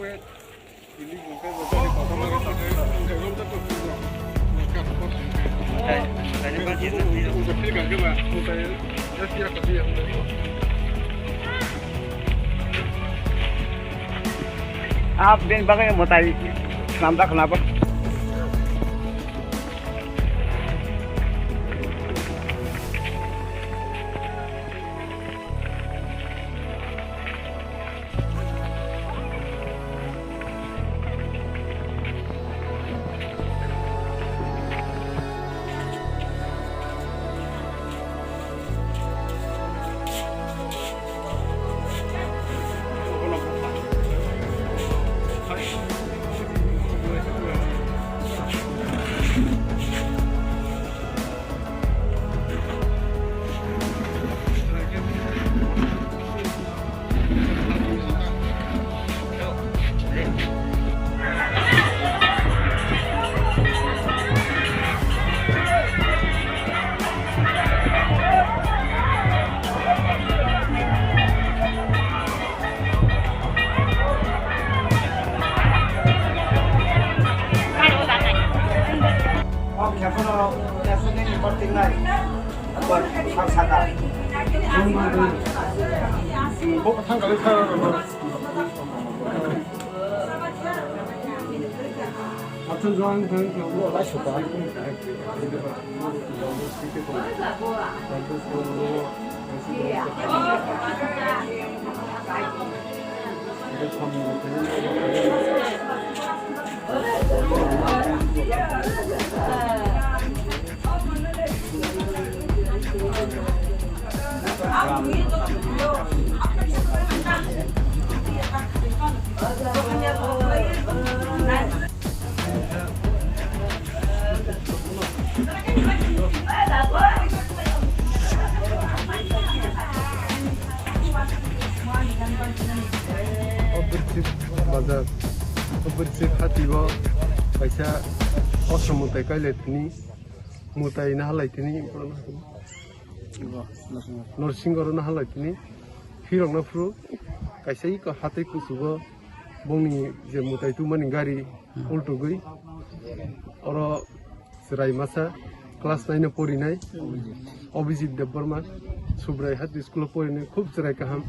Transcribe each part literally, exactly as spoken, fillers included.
Ap din bagwi mwtai swnamjak khna bo. Opposite bazar, opposite hati o kaisa osomwtai kailai tini, mwtai nahalai tini, Norsingo ro nahalai tini, phirok no phuru kaisa iko hatwi kuchugo bongni je mwtai tubumani gari ultugwi oro chwrai masa class nine o porinai Abhijit Debbarma, Subrai High School o porinai, khub chwrai kaham.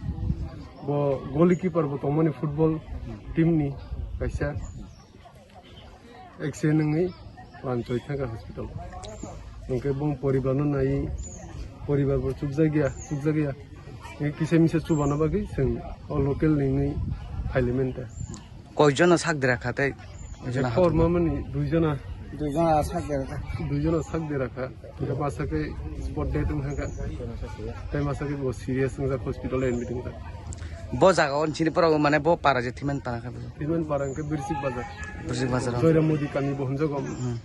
Bo goalkeeper bo tongmani football team ni kaisa. Accident wngwi pranchoi thangkha hospital. Hwnkhe bong poribar no naiwi, poribar bo chukjakya, chukjakya. Hwnkhe kisa misa chubana bagwi chwng o local ni wngwi phailaiman ta. Koi jona sak dera kha tei? Koi jona korma mani dui jona. Dui jona sak dera kha. Dui jona sak dera kha. Hwnkhe masa khe spot dead wng thangkha. Tei masa khe bo serious wngjak hospital o admit wngkha. Bo jaga o chini pora mane bo para je thiman para kha. Thiman para hwnkhe Birsik Bazar. Birsik Bazar o. Joyram Modi kami bo hwnjago. Hmm.